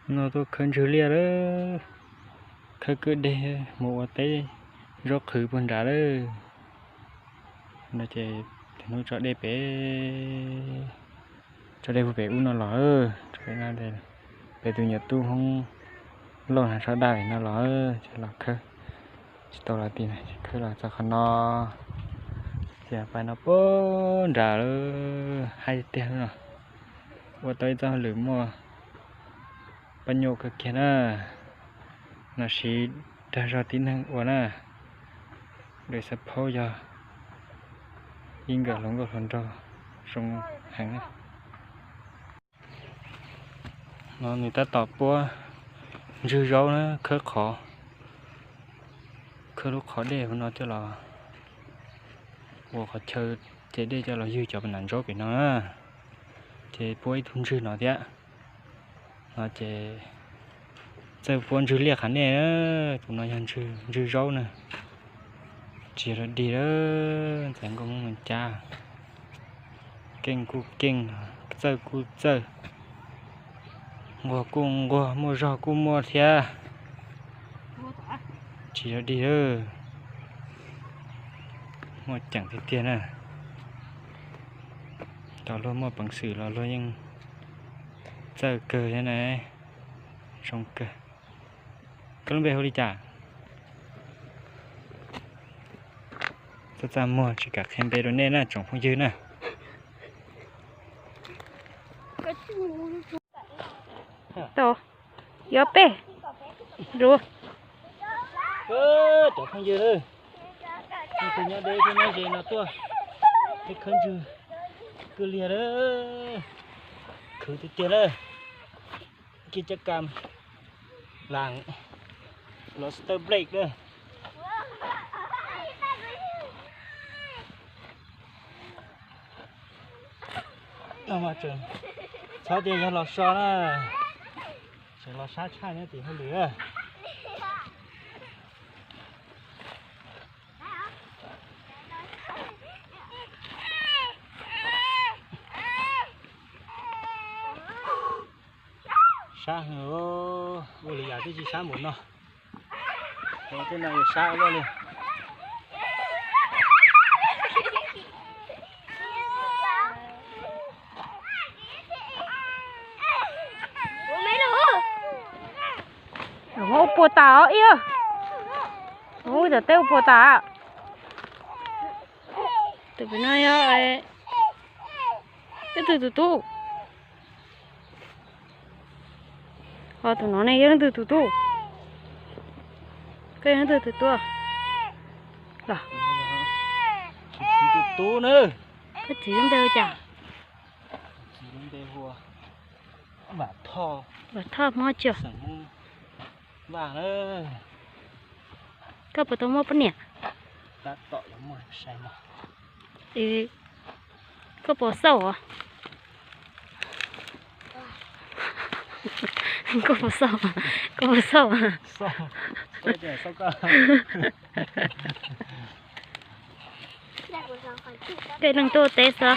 No tuaj khawb ntswg liaj lawm, khawb kwj deg mus ua teb zaub qhwv puag nrad lawm. No ces hnub tso dej pem, tso dej puag pem ub no los, tso pem no, pem tus nyuam tub Hmoob Lauj na, tso daj pem no los, ces los khawb tsis tau los ti na, khawb los txog qhov no, ces pais no puag nrad lawm, haib tiag no. Ua tau ib txoj hauj lwm muaj paj nyuaj kawg kiag na, no siv dag zog tib neeg ua na, lwm xab phaub yog ib nkawm hluas nkauj hluas nraug zoo heev na. No nws tab tom puab ntswg zaub na, khawb qhov, khawb lub qhov dej hauv no coj los ua qhov chaw ce dej coj los ywg cov nas zaub pem no na. Ces puab ib tug ntswg no thiab. No ces txawj puab ntswg liaj qhav nej, tus no yog ntswg zaub na. Tsis yog dig lawm, ntxhais nkauj Hmoob Mes Cab. Keej kuj keej, txawj kuj txawj, nquag kuj nquag, muaj zog kuj muaj thiab. Tsis yog dig lawm, muaj ceem tiag tiag na. Cov luag muaj peev xwm los luag yeej txawj kawg thiab na, zoo kawg. Koj lub npe hu li cas? Txaj txaj muag tsis kam qhia npe rau nej na tsoom phooj ywg na. Tau, yuav peb lus. Cov phooj ywg, nej tus nyob deb thiab nyob ze no tuaj, peb khawb ntswg kwj liag lawm, khwv tiag tiag lawm. Kiag cov kam las lobster blade na. Txhob tias yog los so na, tseem los sab tshaj nyob tim hauj lwm. Sab heev, ua li yam twb tsis sab npaum no. Tej no yuav sab ua luaj li. Ua puas tas os ib, ua tom teb ua puas tas. Tus pem no yog ib tug tus tub. Ho tus no ne yog leej twg tus tub? Koj yog leej twg tus tub? Los, tus tub na. Koj txiv lub npe hu cas? Txiv lub npe hu ua Vam Thoj. Vam Thoj Hmoob Tsuas. Xeem Hmoob Vaj na. Koj puas tau muaj poj niam? Tab tom yuav muaj sai no. Koj puas xauj os? Koj puas xauj? Koj puas xauj? Koj leej tuaj teb xwb.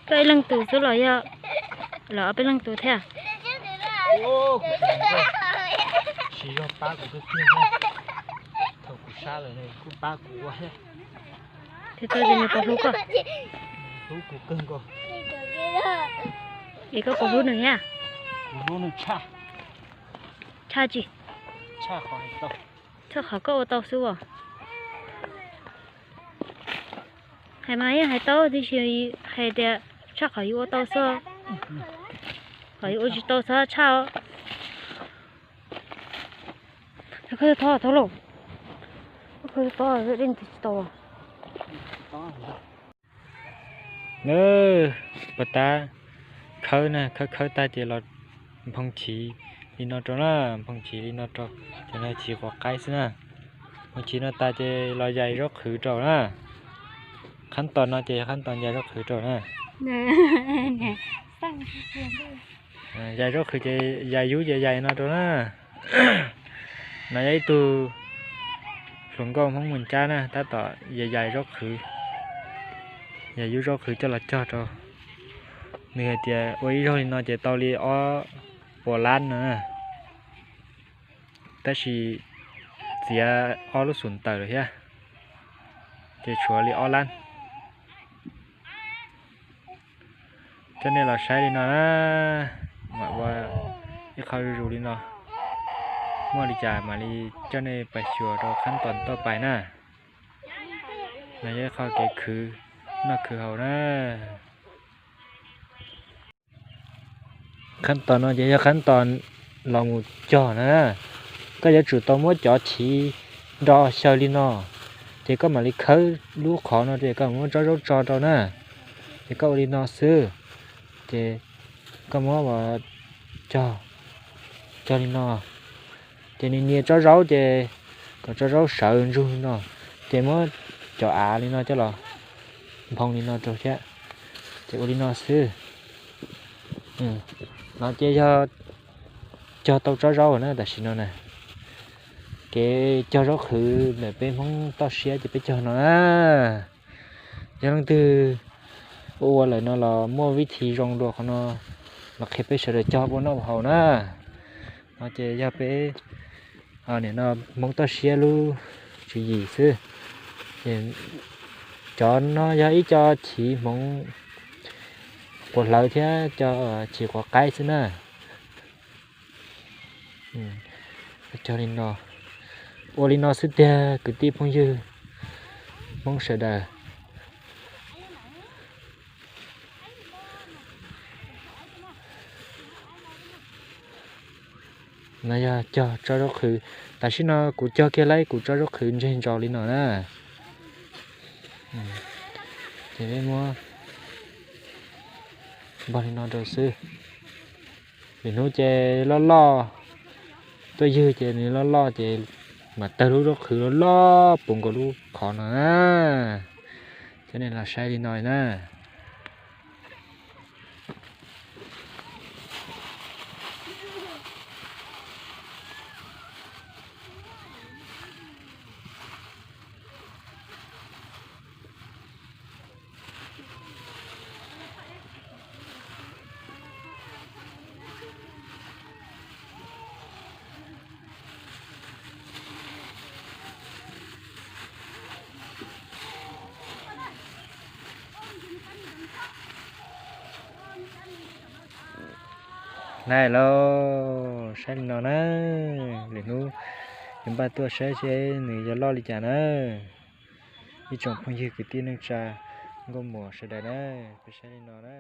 Koj ib leej tus xwb los yog los ob peb leej tus thiab? Tsis yog pab kuv kawg kiag, thaum kuv sab lawm kuj pab kuv ua thiab. Thiab tau ces nws puas hlub koj? Hlub kuv kawg nkaus. Es koj puas hlub nws thiab? Kuv hlub nws tshaj. Tshaj tsi? Tshaj qhov hais tau. Tshaj qhov koj ua tau xwb os. Hais mas yeej hais tau tiam sis hais tias tshaj qhov yus ua tau xwb. Qhov yus ua tsis tau xwb tshaj os. Koj thov thov lauj. Koj thov dej tsis tau. Puas tab, khawb na, khawb khawb tag ces los nphoo chiv li no rau na, nphoo chiv li no rau, ces no chiv quav qaib xwb na. Nphoo chiv no tas ces los yais zaub qhwv rau na. Qhab tos no ces yog qhab tos yais zaub qhwv rau na. Yais zaub qhwv ces yais yub ces yais no rau na. No yog ib tug hluas nkauj Hmoob Mus Cab na, tab tom yais yais zaub qhwv. Yog yub zaub qhwv coj los cog rau, nws hais tias ua ib zaug li no ces tau li ob puas lab no, tab sis txiav ob lub xum tawm lawm thiab, ces tshuav li ob lab. Coj nej los saib li no na, mam ua ib qho zuj zus li no, muaj li cas mam li coj nej pais xyuas rau khab toos tuaj pais na. No yog ib qho kev khwv noj khwv haus na. Khab toos no ces yog khab toos los mus cog na. Koj yuav tsum tau muab cov chiv nro xyaw li no, ces koj mam li khawb lub qhov no ces koj muab tsob zaub tso rau na. Ces koj ua li no xwb, ces koj muab cog, cog li no, ces nws nias tsob zaub ces kom tsob zaub sawv ntsug li no, ces muab cov av li no coj los nphoo li no rau thiab, ces ua li no xwb. No ces yog cog tau tsob zaub na tam sim no na. Kev cog zaub qhwv ntawm peb Hmoob toj siab ces peb cog no na. Yog leej twg ua ua lawm no los muaj vib thi zoo dua qhov no los qhia peb sawv daws cog ua noj ua haus na. No ces yog peb nim no Hmoob toj siab lub tswv yim xwb. Cov no yog ib co chiv hmoov quav hlawv thiab co chiv quav qaib xwb na. Cog li no, ua li no xwb tiag kwv tij phooj ywg Hmoob sawv daws. No yog cog tsob zaub qhwv, tam sim no kuv cog kiag lawm kuv tsob zaub qhwv ntseg ntsos li no na. Ces peb muab npog li no rau xwb. Lwm hnub ces loj loj, tuaj ywg ces nws loj loj ces mam tawg lub zaub qhwv loj loj puv nkaus lub qhov no na. Coj nej los saib li no na. Nai lauj, saib li no na, lwm hnub yuav npaj tuaj saib seb nws yuav loj li cas na. Ib tsoom phooj ywg kwv tij neej tsa nkauj muam sawv daws na, peb saib li no na.